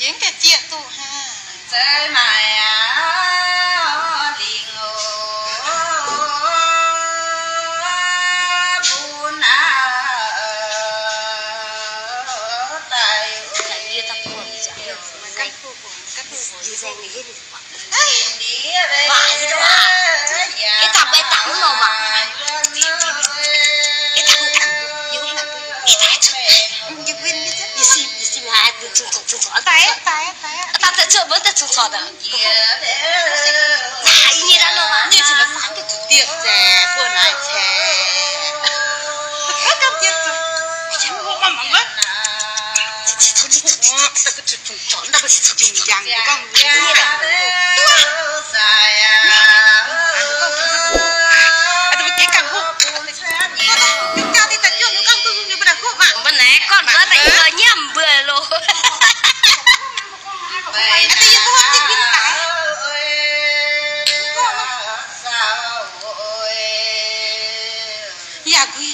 Yie mv gaengh zieqv duqv hnangv. Zeiv maaic aqv, lingh oc, bun aqv, daaih oc. Mbuo naaiv gorngv mbuo daaih yie nyiemv mbuo loh. Yaac mbuo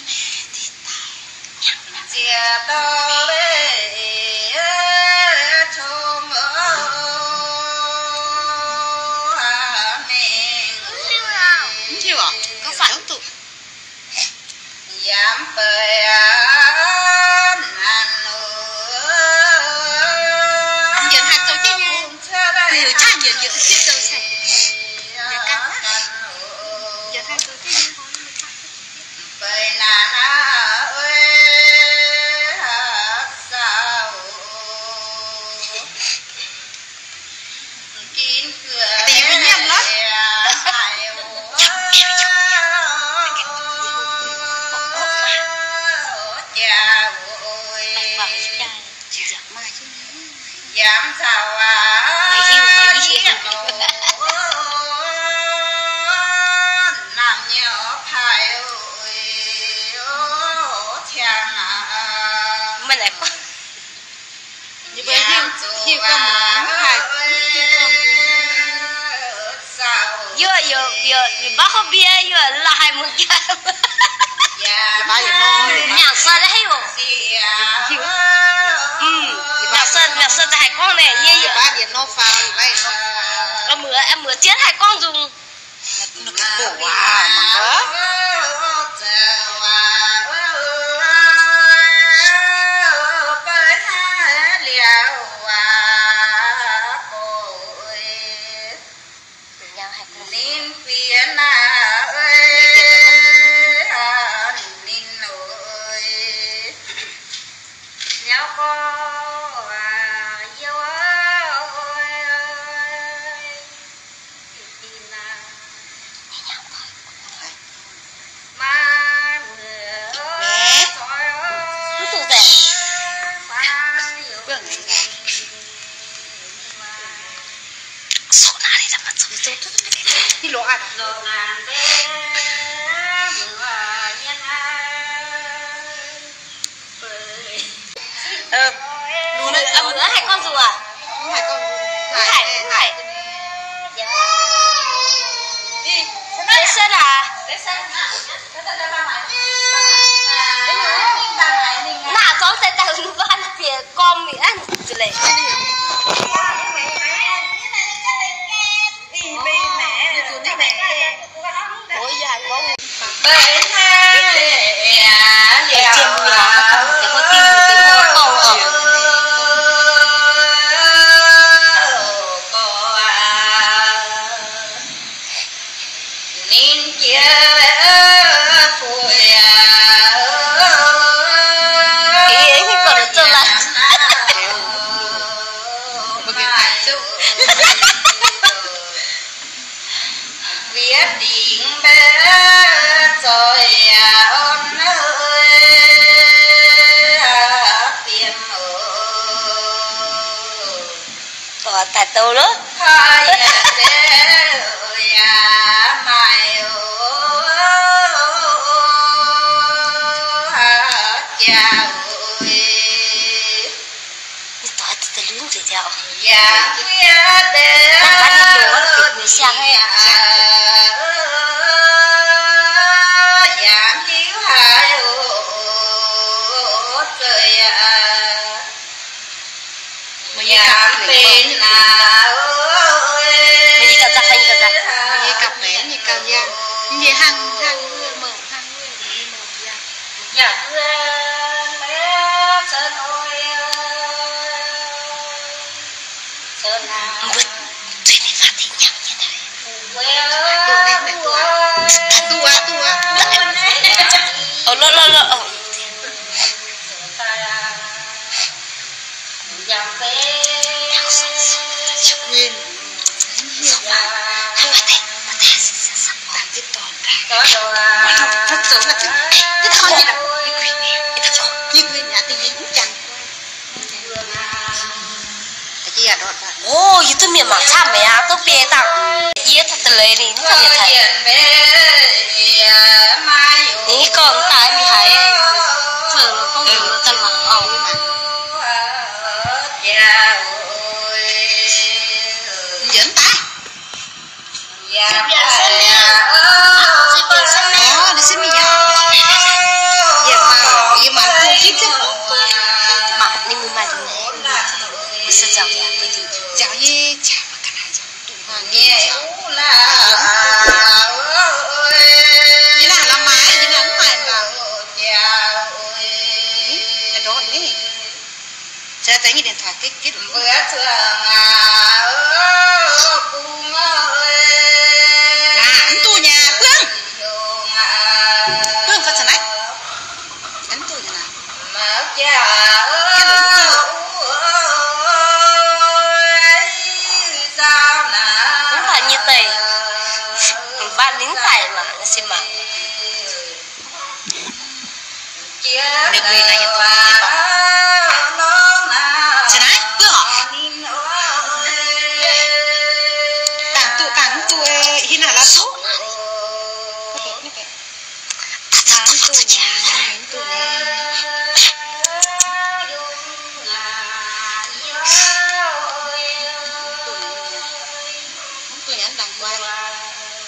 Mv baac hiuv, hiuv gorngv mv haih, hiuv gorngv mv haih. Yie, yie, yie, yie baav hopv mbie, yie la'haiz muoz-jaaix. Mangc soi la'haiz oc. Mangc soi, mangc soi za'gengh haih gorngv naaic, yie, yie. Muoz, muoz-jiex haih gorngv nzung. Mbuo haih gorngv nzung aqv? Mv haih, mv haih. Deix setv aac. Naaiv zorngv daaih daaih mv baac bieqc gormx mingh aqv. Taux taux loh. Ninh doix deix deix lunx nzengc ziangx. Naaiv baav ninh longc wuov bieqc mbuo siang haic. Meih nyei Yie gauh benx, yie gauh benx, yie gauh yangh, yie hnangv, hnangv wuov mouc, hnangv wuov mouc yangh. Mbuo zueiz mingh faah deix nyangv nyei daaih. Duqv, duqv, duqv. Ov, lov, lov, lov. Ov, yie duqv mienh mangc camv mi'aqv, duqv biei dangh. Yie taux da'leiz ninh, ninh gorngv daaih ninh haiz, Naaiv, mv duqv nyei, buangv. Buangv ga'naaiv. Mv baac nyei deix, mv baac ninh daic mangc se mangc.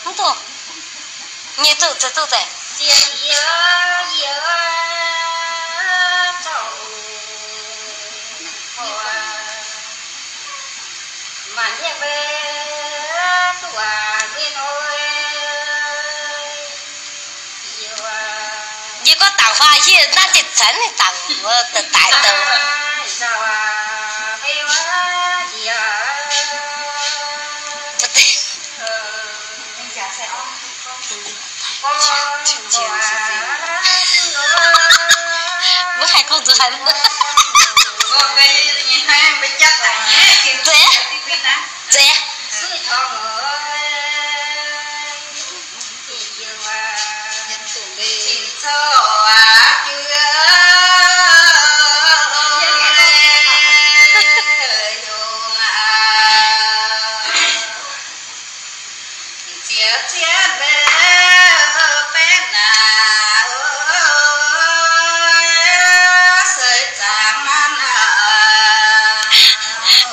Mv duqv. Nyic zuqc, zuqc zuqc deix. Yie gorngv dangc huaax hieh naaiv zinh caux ninh dangc wuov daaih douc. Mbuo haih gorngv nzuonx haaix? Nzuonx, nzuonx.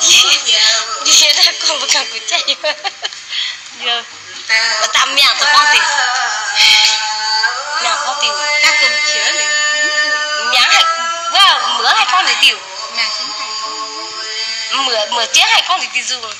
Yie, yie naaiv gorngv mbuo ganh gu'jaiv. Yie, mbuo daaih miangh zuqc gorngv dingc. Miangh gorngv dingc. Miangh haih, wuov muoz haih gorngv dingc diuh. Muoz, muoz jienv haih gorngv dingc diuh nzungh.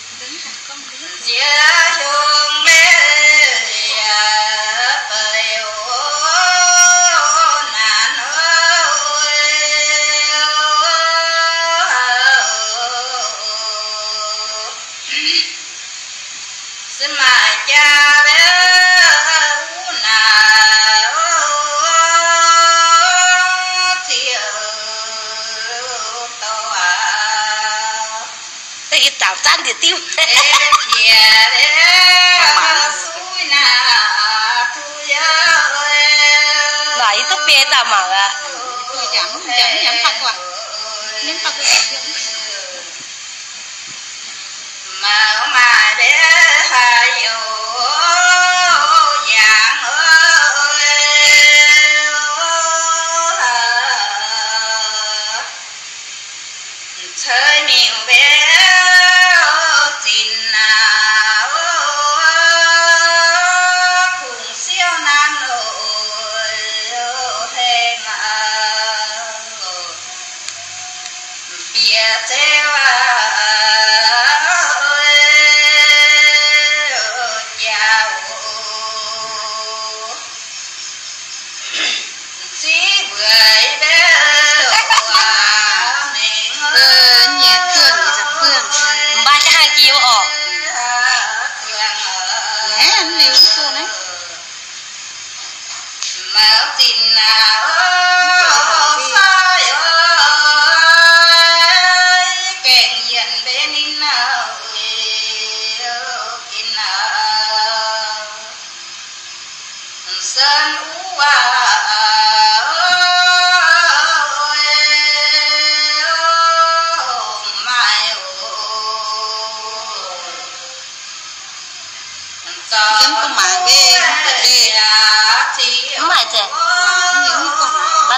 Dangh zanc njiec diuv. Naaic yie duqv biei daaih mangc aqv.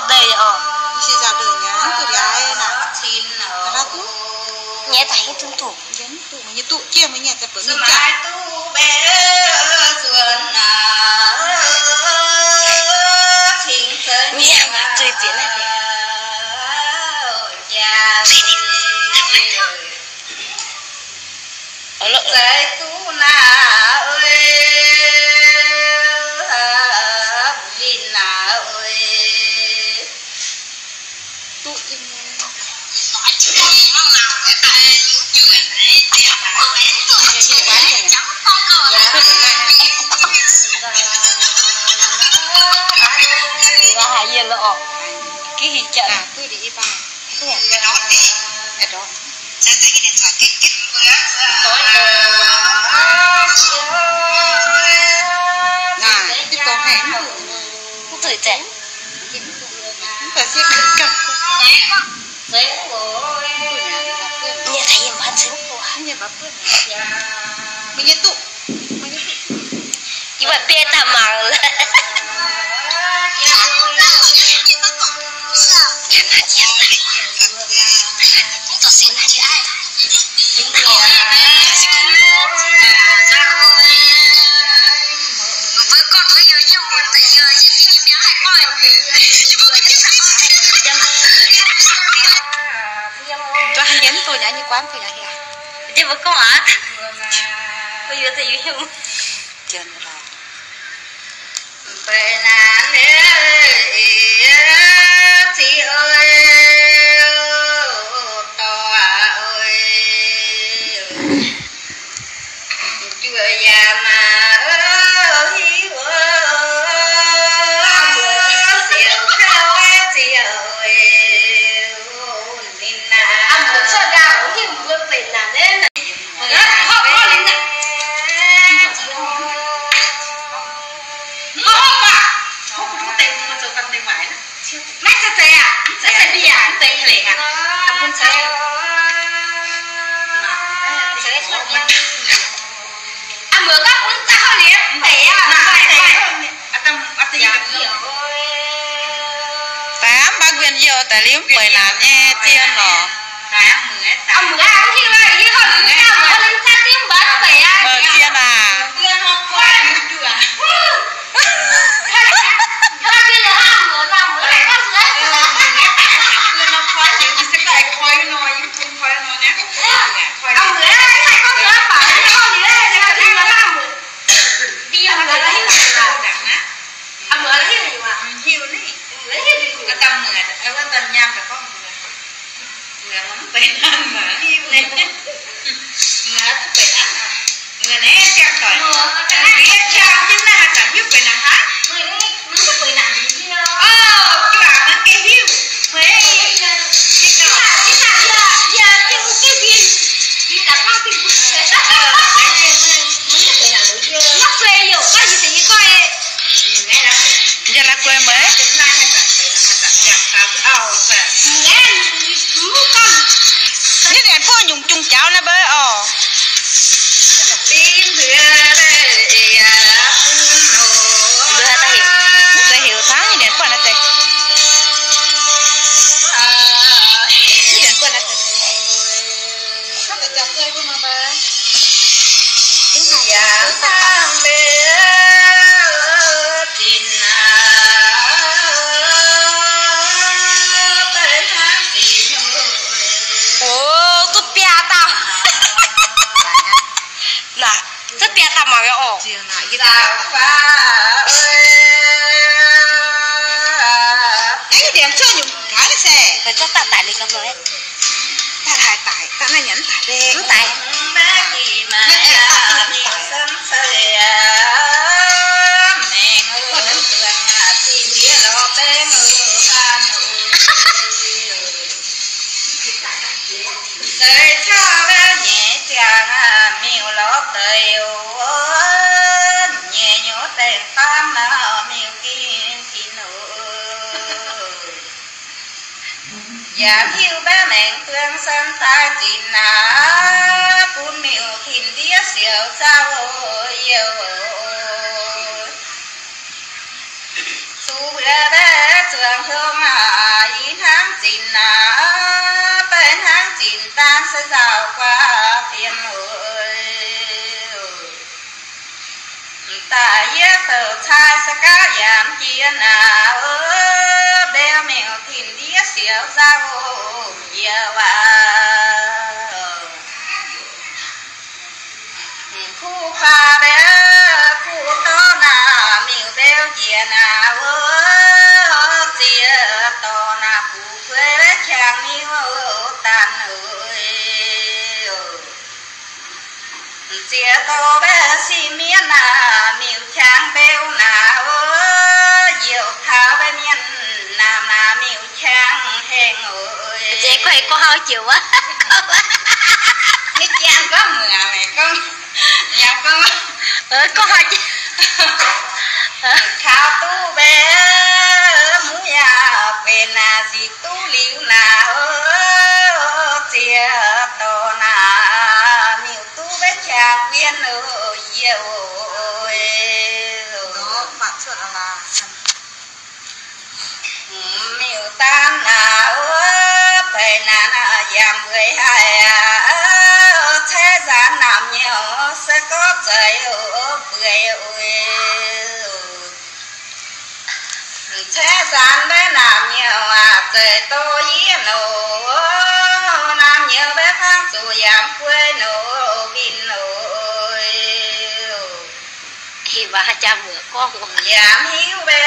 Deix oc. Nyei daaih hiuv duqv duqv. Nyei duqv, meih nyei duqv, jiex meih nyei daaih buatc mingh jaax. Mienh mangc zuiz zieqc naaiv deix. Zeix duqv naaiv oc, mbuo winh naaiv oc. Haiz yie lorqc, gih hingh jatv. Mv zuqc zaeqv. Mv baac sieqv ganh. Mienh taux yie mbuo cingx buatc. Yie mbuo biei daaih mangc. Duqv haaix nyungc duqv nyei, nyei guanh duqv nyei haic. Jiex mbuo gorngv aqv. Mbuo yuoz deix yie hnyouv. Jien lorqc. Mbeix naanc, ziqc oc, dorh oc. Juoqc yaac maaih hiuv oc, siouc kouv ziouc oc, ninh naaic. Maiv zeiz zeiz aqv, maiv zeiz zeiz lengc aqv. Aa, muoz gorngv bun zaqc hauv liuz mv peix aqv. Daaih mv baac nquin youh daaih liuz mv peix naanc nyei zien lorqc. Aa, muoz aqv, hiuv, hiuv hauv liuz zaqc, muoz hauv liuz zaqc div mv baac mv peix aqv. Zien aac. Mbuo mv benx nanv, mbuo hiuv naaiv. Mbuo naaiv duqv benx nanv. Mbuo naaiv ziangh doic. Mbuo ziangh jienv naaiv haaix zanc hiuv benx nanv haaix? Oc, juangc mangc gaax hiuv. Meih, yie la'guaih meih. Yie nyanc buov nyungc jungx jaux naaiv mbei oc. Mv zeiz heuc tangv yie nyanc buov naaiv deix. Yie nyanc buov naaiv deix. Oc, duqv biaa dauh. Naaic, duqv biaa dauh mangc gaax oc. Naaiv yie liemh cuotv nyungc gaax se. Meih zorqv daaih daic liuz gaax mv? Daaih haaix daic, daaih naaiv nyanc mv daic. Mv daic. Naaiv daic daaih naaiv mv daic. Deix caux nyei ziangh miuc lorz deix oc, nyei nyuoz deix faam nor miuc gin tin oc. Yaac hiuv mbaeqv maengx buang san daaih zinh aqv, bun miuc tin ndiev siouc zauh oc, youc oc. Zuqc mbuox mbe zuangx hiuv aac, i hnangv zinc aac, mbe hnangv zinc daan se nzauh guaax fien oc. Daaih yie douc cai se gaav yaac jiex naaic, mbeu mingh tin-ndiev siouc nzauh yie waac. Kuv faax mbeu, kuv dorv naaic, miuc mbeu njiec naaic, ziex dorh naaic fu'jueiv qangx miuc daan oc. Ziex dorh mbeu sieqv mienv naaic, miuc qangx mbeu naaic, youc taux mbeu mienh naaic, miuc qangx hengx oc. Gorngv haaix jiex wuov? Gorngv, gorngv, gorngv, kaux duqv mbe, muiv yaac benx naaic, ziqc duqv liuz naaic, ziex dorh naaic, miuc duqv mbe qangx mienv oc, youc. Miuc daan naaic, beic naaic yaac mbueiz haic aqv. Caeqv nzaanx naamh nyouh se gorngv zeiz oc, mbueiz oc. Caeqv nzaanx mbe naamh nyouh aac, zeiz dorh yie nor, naamh nyouh mbe fangv zuqc yaac mv buei nor, winh nor. Heh waac haaix jaax muoc gorngv, yaac mv hiuv mbe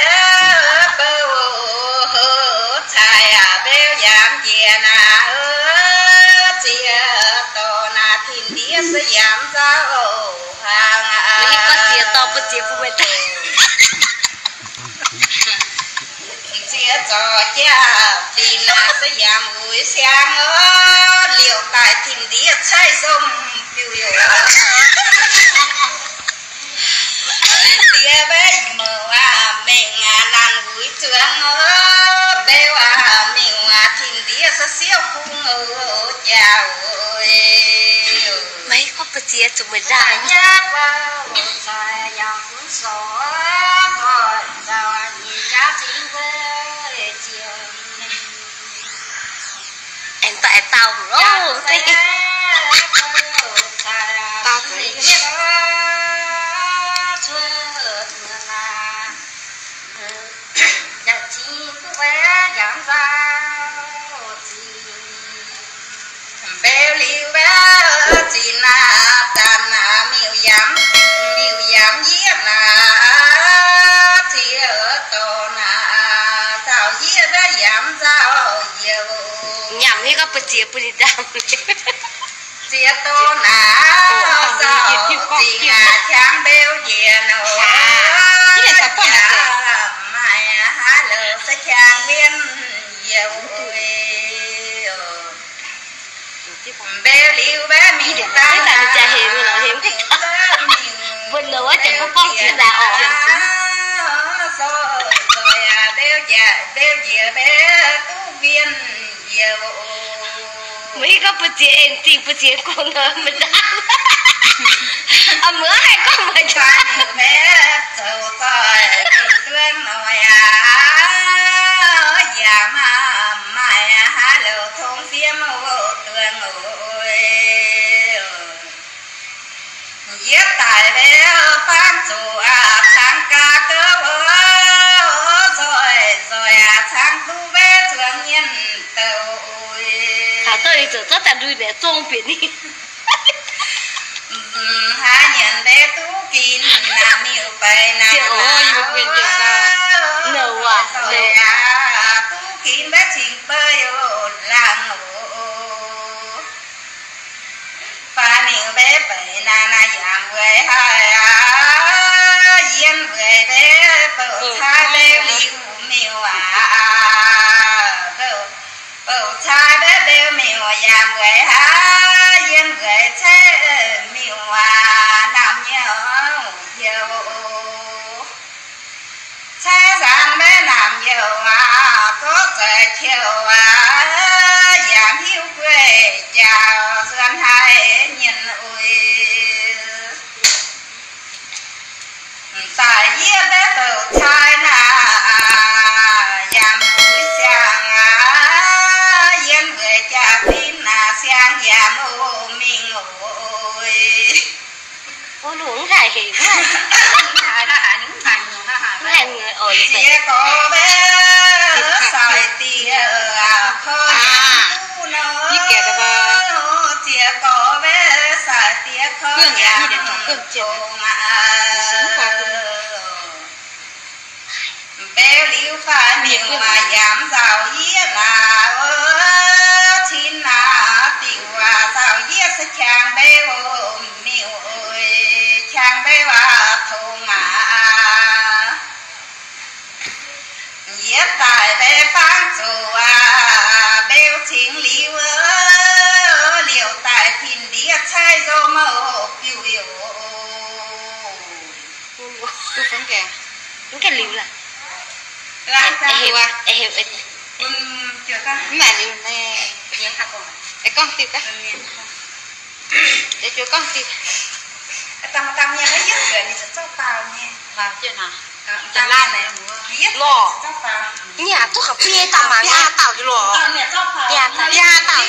bou, cai aac mbeu yaac mv njiec naaic, ziex dorh naaic tin-ndiev se yaac mv nzauh hnaangx aqv. Gorngv ziex dorh mbuo ziex mbuo meih daaih. Ziex zorc jaa-finx naaic se yaac mv uix siang oc, liouc daaih tin-ndiev caaiv song biuv youc. Ziex mbe mouc aac, mengh aac, naanc uix zuangx oc, mbeu aac, miuc aac, tin-ndiev se siouv kungx oc, jaa oc. Maiv gorngv mbu'ziex zuqc meih ndaangc. Aengx daaih aengx daauh loh. Daauh zuqc. Mbeu liuz mbe, zinh naaic, zanc naaic, miuc yaac, miuc yaac mv yietv naaic, ziex dorh naaic, nzauh yietv mbe yaac mv nzauh youc. Nyanc mv gorngv mbu'ziex bun ninh ndaangc. Ziex dorh naaic, nzauh zinh naaic, qangx mbeu njiec nor, yaac maaih haaix louc se qangx mienh youc. Mbeu liuz mbe mingh daaih, mbuo nor wuov janx gorngv gorngv ziex naaic oc. Zoih aac, mbeu njiec, mbeu njiec mbe duqv wien youc. Maiv gorngv mbu'ziex en zingh, mbu'ziex gorngv nor maiv ndaangc. Aa, muoz haih gorngv maiv jaax. Mbe zoux zoih duqv noic aac, yaac maaih, maaih haaix louc tongx fiem oc, duonx oc. Yietv daic mbe fangv zuqc aac, cangx gaax gouv oc, zoih zoih aac, cangx duqv mbe zuangx mienh douc. Taux gouv ninh ziouc zorqv daaih ndui mbiaec zong bieqc ninh. Haaix nyungc mbe duqv ginx naaic, miuc beic naaic, duqv ginx mbe cingx beiv oc, laangh oc. Fai miuc mbe beic naaic, naaic yaac weic haic aac, yiem weic mbe bouc cai mbe liuz miuc aac, bouc, bouc cai mbe beu miuc yaac weic haic, yiem weic cai miuc aac, naamh nyouh youc. Caeqv nzaanx mbe naamh youh aac, zorqv zeix tiouh aac, yaac hiuv gueiv jaax suonx haic nyienh oc. Daaih yie mbe bouc cai naaic, Mv haih, mv haih, mv haih. Ziex gorx mbe sai diex, korv yangh duqv nor. Ziex gorx mbe sai diex, korv yangh tongx aqv. Mbeu liuz fai miuc yaac nzauh yieqv laac, cin naaic diuc nzauh yieqv se qangx mbeu, miuc qangx mbeu aqv, tongx aqv. Yie daaih mbe fangv zuqc mbeu cingx liuz, liouc daaih tin-ndiev caaiv nzou mouh biuv yoc. Lorh, nyaah duqv ga'biei daaih mangc biaa dauh nyei lorh. Biaa dauh nyei.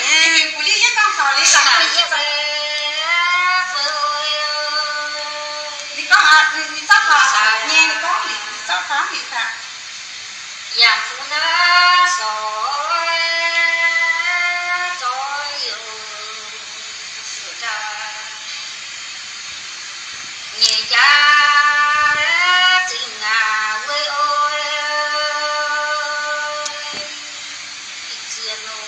Yangh zuqc naaiv sorc zoih youc, nyei jaax zingh aac, weic oix zien loh.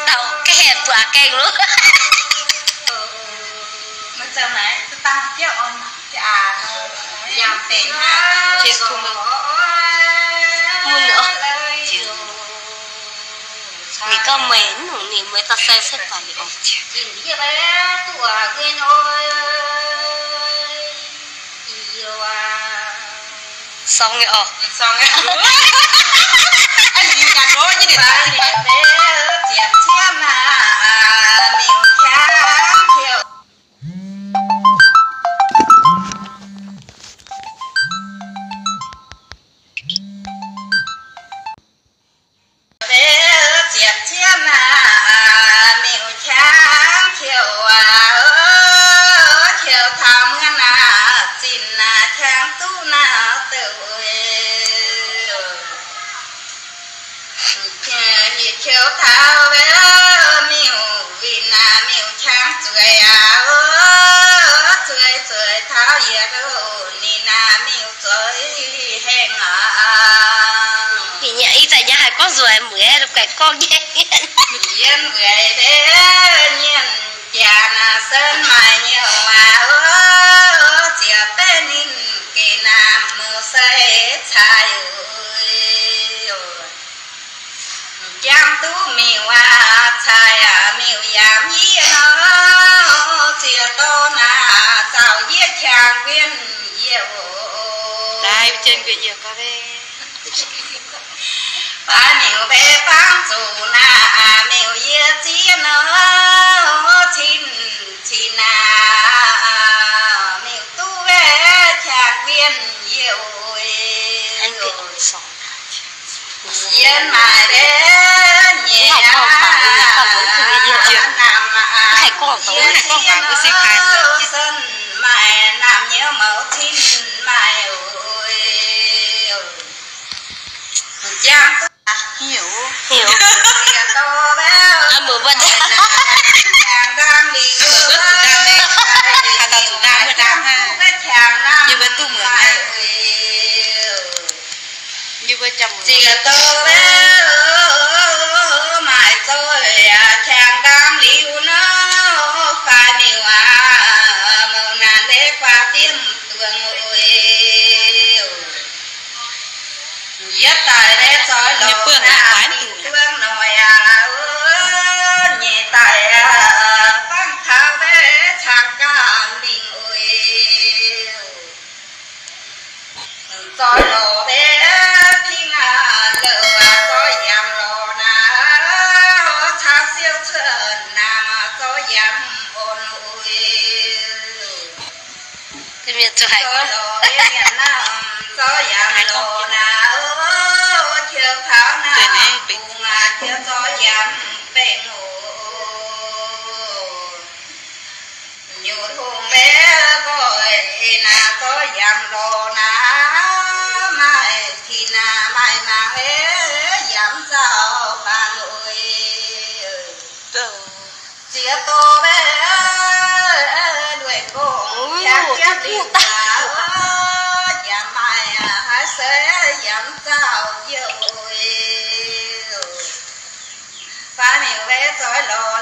Dauh gaengh buatc gaengh loh. Mun oc. Ninh gorngv meih mv nungc ninh meih dauh sai sai baac ninh oc. Sorng nyei oc. Ziepc cietv naaic, miuc qangx qiuc aac, qiuc taux muonz naaic, zinh naaic qangx duqv naaic douc. Qiuc taux miuc winh naaic, miuc qangx zueiz aac, zueiz zueiz taux yietc ninh naaic, miuc zueiz hengx aac. Ih zanc nyei haiz gorngv nzueic mueiz, gaengh gorngv nyei. Yiem weic ndev nyienh jaax naaic, sen maaih nyouh aac, ziouc benx ninh geh naamh mouc sai cai. Jangx duqv miuc aac, cai aac, miuc yaac yie nor, ziouc dorh naaic zaux yie qangx wien yie oc. Baaix miuc mbe fangv zuqc naaic, miuc yie ziex nor, cin cin naaic, miuc duqv qangx wien yie oc. Yie maaih mbe nyei naamh, yie ziex nor, sen maaih naamh nyouz mouc cin maaih oc. Jangx duqv Ziouc douh maaih zoih qangx ndaam liuz nor, fai miuc aac, mouc naanc mbe guaax diemv duangc oc. Yietv daaih mbe zoih lorz naaic, duangc noic aac, nyeic daaih fangv taux mbe cangx gaam lingh oc. Zoih lorz mbe pingx aac, louc aac, zoih yaac lorz naaic, caux siou cuotv naamh aac, zoih yaac orn oc. Zoih lorz mbe mienh naamh, zoih yaac lorz naaic, qiuc Taux naaiv bungx aqv, ziouc zorqv yamv bengh oc. Nyutc hungh mbaeqv nqoi naaic, zorqv yamv lorz naaic, maaih tin naaic maaih mangc, yamv zaux faang oc. Ziex dorh mbaeqv ndueic gong, yangh jienv liuz aqv, yamv maaih haaix seix yamv zaux youh oc. Faanv miuc mbaeqv zoix lorz